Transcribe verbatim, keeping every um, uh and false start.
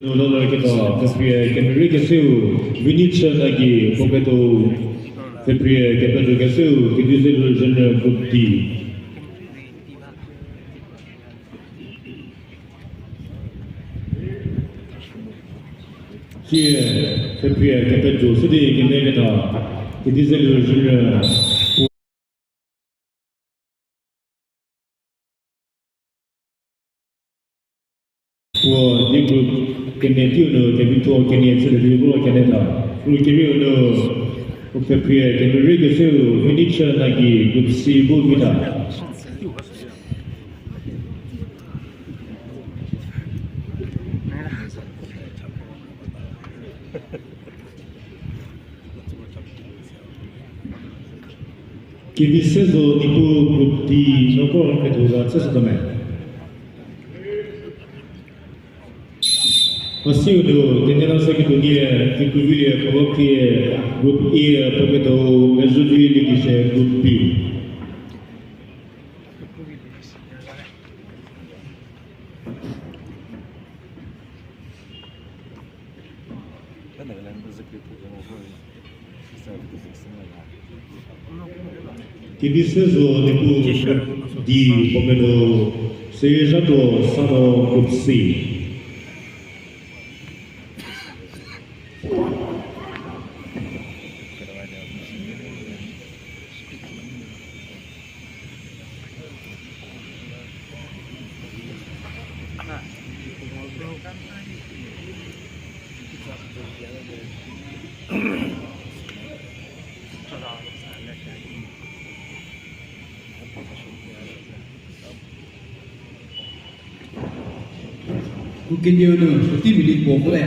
Nunu ler keba, pfhephrie kemerei keseu, Vinice Nagi, puo ketuo, pfhephrie kepezho keseu, Kedize General Group D. Sie, pfhephrie kepezho sidi kemeketa, Kedize General, puo D group kenie teiu nu kevitho kenie chü di ro kenie ta. Group kerieu nu, pfhephrie kemerei keseu, Vinice Nagi, Group C bu vita. Kevi Sezo Niepuu Group D, noko ketuo za chüshütuo me. Mhasiu nu, Kenela Saketuonie, Kekuvilie Kolokhrie, Group E, puo ketuo, Mezhüvi Likishe, Group B. Kevi Sezo Niepuu Group D, puo ketuo, Seyizhatuo Sano, Group C. Kukenieu nu puotei minute puo vo le.